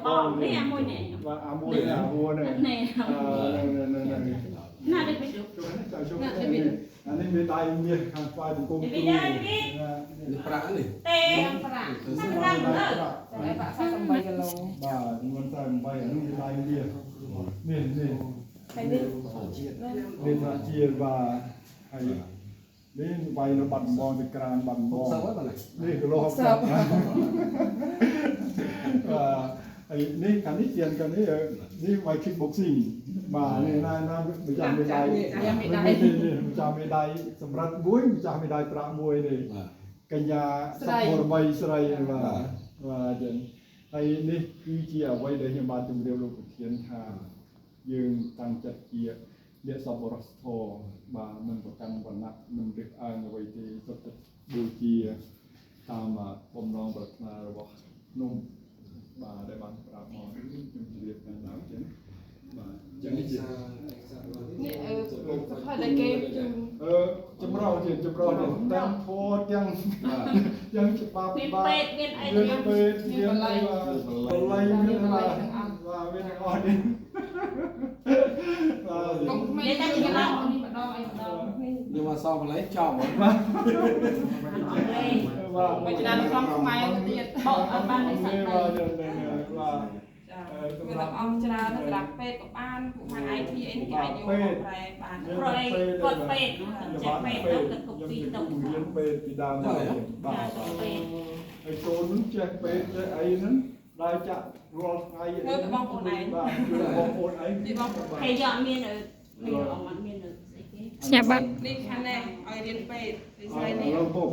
បងនេះអាមួយនេះ បាទអាមួយអាមួយនេះ នេះ អឺនេះនេះនេះ ណាដូចវិញ ចូលចូលអានេះមេដៃមាសខាងស្វាយបង្គំគ្រូ នេះប្រាក់នេះ ទេ ប្រាក់ ទៅប្រាក់ តែប្រាក់48គីឡូ បាទចំនួន48អានេះមេដៃមាសនេះនេះ ហើយនេះ នេះថាជាបាទហើយនេះវាយនៅបាត់ដំបងទៅក្រានបាត់ដំបង 60ហើយបាទ នេះគីឡូ60បាទហើយនេះខាងនេះជាខាងនេះនេះវាយ kickboxing បាទនេះណាណាម្ចាស់មេដៃនេះម្ចាស់មេដៃសម្រាប់មួយម្ចាស់មេដៃប្រាក់មួយនេះ បាទ កញ្ញាសុខបរមីស្រីបាទបាទចឹងហើយនេះគឺជាអ្វីដែលខ្ញុំបានជម្រាបលោកប្រធានថាយើងតាំងចិត្តជាអ្នកសប្បុរសធម៌បាទមិនប្រកាន់វណ្ណៈមិនរើសអើងអ្វីទេសុទ្ធតែបូជាតាមបំណងប្រាថ្នារបស់ភ្នំបាទដែលបានប្រាប់មកខ្ញុំជម្រាបខាងដើមចឹងបាទចឹងនេះជា នេះអឺសភៅដែលគេជូន អឺចម្រោះជាចម្រោះនេះតាមធម៌ទាំងទាំងច្បាប់ មាន បាទ ពេទ្យមានអី មានពេទ្យមានបល័យមានបាទបាទមានទាំងអស់នេះបាទ កុំក្មេងតែច្រឡំនេះម្ដងអីម្ដងនេះ ខ្ញុំមកសងបល័យចំហ្មង បាទ អង់គ្លេស បាទ បើឆ្នាំក្នុងខ្មែរទៅទៀត បកអត់បាននេះសត្វ បាទ ដី បាទ ចាវាទាំងអស់ច្រើនសម្រាប់ពេទ្យក៏បានពួកខាង IT អីនេះគេអាចយកមកប្រែបាន ព្រោះអីគាត់ពេទ្យចេះពេទ្យទៅគាត់គប់ទីទៅ រៀនពេទ្យពីដើមបាទបាទ ពេទ្យ ហើយកូននឹងចេះពេទ្យចេះអីហ្នឹងដើរចាក់រាល់ថ្ងៃបាទជួយបងប្អូនឯង ហើយយកមានមានអត់មានស្អីគេ សញ្ញាបត្រ នេះខាងនេះឲ្យរៀនពេទ្យស្រីនេះ ឥឡូវ